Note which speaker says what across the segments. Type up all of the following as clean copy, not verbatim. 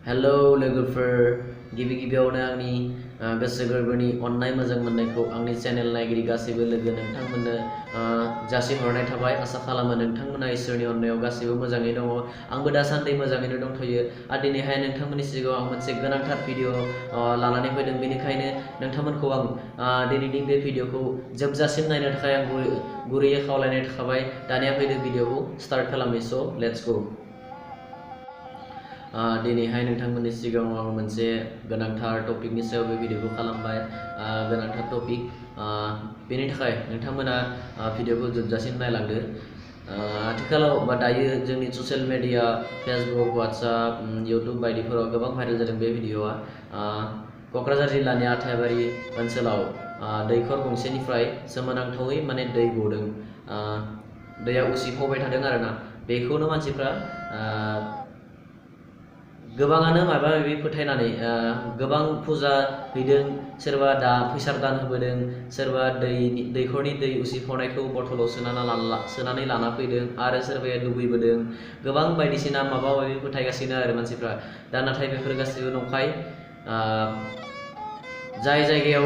Speaker 1: hello लोगोफोर गिबि गिबियावनो आंनि गोसो गोरबोनि अननाय मोजां मोननायखौ आंनि चेनेल नायगिरि गासैबो लोगो नोंथांमोननो जासिहरनाय थाबाय आसा खालामो नोंथांमोना इसोरनि अननायाव गासैबो मोजाङै दङ आंबो दासान्दि मोजाङैनो दंथ'यो आरो दिनैहाय नोंथांमोननि सिगाङाव आं मोनसे गोनांथार भिडिअ लानानै फैदों बेनिखायनो नोंथांमोनखौ आं दिनैनि बे भिडिअखौ जोबजासिम नायनो थाखाय आं गुरैयै खावलायनाय थाबाय दानिया फैदो भिडिअखौ स्टार्ट खालामनि स' लेट्स गो दिनैहाय नोंथांमोननि सिगाङाव आं मोनसे गोनांथार टपिकनि सायाव बे भिडिअखौ खालामबाय गोनांथार टपिक बेनि थाखाय नोंथांमोना भिडिअखौ जोबजासिम नायलांदो आथिखालाव बा दायो जोंनि social media Facebook WhatsApp YouTube बायदिफोराव गोबां भाइरेल जादों बे भिडिअआ क'क्राझार जिल्लानि आथाइबारि ओनसोलाव दैखर गंसेनिफ्राय सोमोनांथावै माने दै गदों दैया उसिफावबाय थादों आरोना बेखौनो मानसिफ्रा गोबाङानो माबा माबि फोथायनानै गोबां फुजा हैदों सोरबा फैसा दान होबोदों सोरबा दैखरनि दै उसिफावनायखौ बथलाव सोनानै लाना फैदों आरो सोरबाया दुगैबोदों गोबां बायदिसिना माबा माबि फोथायगासिनो आरो मानसिफ्रा दा नाथाय बेफोर गासैबो नंखाय जाय जायगायाव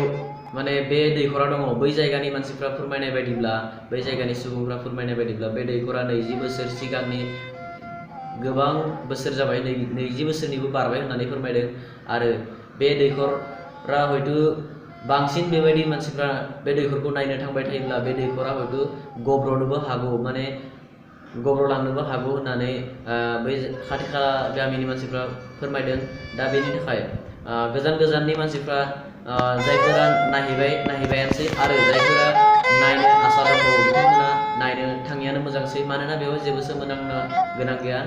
Speaker 1: माने बे दैखरा दङ बै जायगानि मानसिफ्रा फोरमायनाय बायदिब्ला बै जायगानि सुबुंफ्रा फोरमायनाय बायदिब्ला बे दैखरा 20 बोसोर सिगांनि गोबां बोसोर जाबाय 20 बोसोरनिबो बारबाय होननानै फोरमायदों आरो बे दैखरा हयतो बांसिन बेबायदि मानसिफ्रा बे दैखरखौ नायनो थांबाय थायोब्ला बे दैखरा हयतो गब्रनोबो हागौ माने गब्रलांनोबो हागौ होननानै बै खाथि खाला गामिनि मानसिफ्रा फोरमायदों दा बेनि थाखाय गोजान गोजाननि मानसिफ्रा जायफोरा नायहैबायानोसै आरो जायफोरा नायनो आसा दङ बिथांमोना नायनो थाङियानो मोजांसै मानोना बेयाव जेबो सोमोनांनो गोनां गैया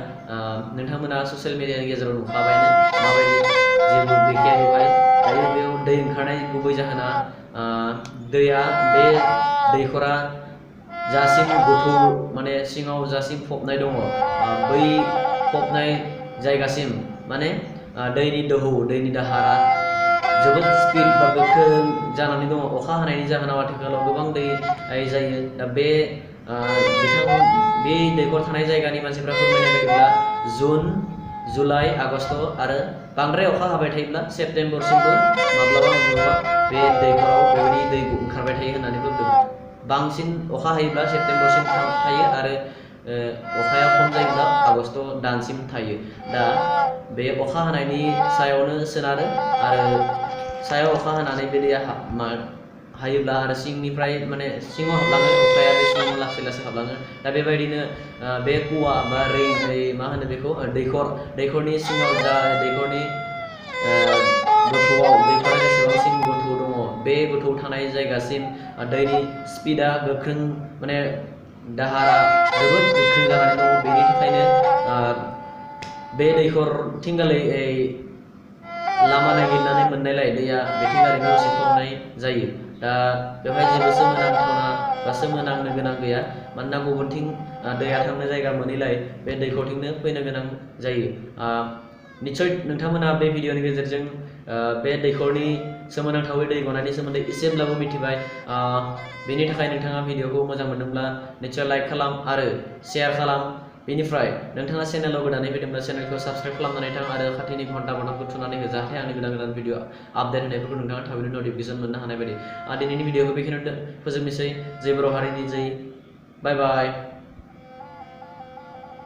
Speaker 1: नोंथांमोना ससियेल मिडियानि गेजेराव नुखाबायानो माबायदि जेबो गैखाया बेवहाय दायो बेयाव दै ओंखारनाय गुबै जाहोना दैया बे दैखरा जासिम गोथौ माने सिङाव जासिम फबनाय दङ बै फबनाय जायगासिम माने दैनि दोहौ दैनि दाहारा जोबोद स्पिड बा गोख्रों जानानै दङ अखा हानायनि जाहोनाव आथिखालाव गोबां दै जायो दा बे दैखर थानाय जायगानि मानसिफ्रा फोरमायनाय बायदिब्ला जुन जुलाइ आगस्ट आरो बांद्राय अखा हाबाय थायोब्ला सेप्तेम्बरसिमबो माब्लाबा बे दैखराव बेबायदि दै ओंखारबाय थायो होननानै बुंदों बांसिन अखा हायोब्ला सेप्तेम्बरसिम थायो आरो अखाया खम जायोब्ला आगस्ट दानसिम थायो दा बे अखा हानायनि सायावनो सोनारो आरो सायाव अखा हानानै बे दैया हायोब्ला आरो सिंनिफ्राय माने सिङाव हाबलाङो अखाया बे सिङाव लासै लासै हाबलाङो दा बेबायदिनो बे कुवा बा मा होनो बेखौ दैखरनि सिङाव जा दैखरनि गोथौआव दैखरा जेसेबांसिम गोथौ दङ बे गोथौ थानाय जायगासिम दैनि स्पिडा गोख्रों माने दाहारा जोबोद गोख्रों जानानै दङ बेनि थाखायनो बे दैखर थिंगालै लामा नागिरनानै मोननायलाय दैया बेथिंगारैनो उसिफावनाय जायो दा बेवहाय जेबो सोमोनांथावना बा सोमोनांनो गोनां गैया मानोना गुबुनथिं दैया थांनो जायगा मोनैलाय बे दैखरथिंनो फैनो गोनां जायो निश्चय नोंथांमोना बे भिडिअनि गेजेरजों बे दैखरनि सोमोनांथावै दै गनायनि सोमोन्दै एसेब्लाबो मिथिबाय बेनि थाखाय नोंथाङा भिडिअखौ मोजां मोनदोंब्ला निश्चय लाइक खालाम आरो शेयार खालाम बेनिफ्राय नोंथाङा चेनेलाव गोदानै फैदोंब्ला चेनेलखौ साबस्क्राइब खालामनानै थां आरो खाथिनि घन्टा बटनखौ थुनानै हो जाहाथे आंनि गोदान गोदान भिडिअ आपडेट होनायफोरखौ नोंथाङा थाबैनो नटिफिकेसन मोननो हानाय बायदि दिनैनि भिडिअखौ बेखिनियावनो फोजोबनोसै जय बर' हारिनि जय बाय बाय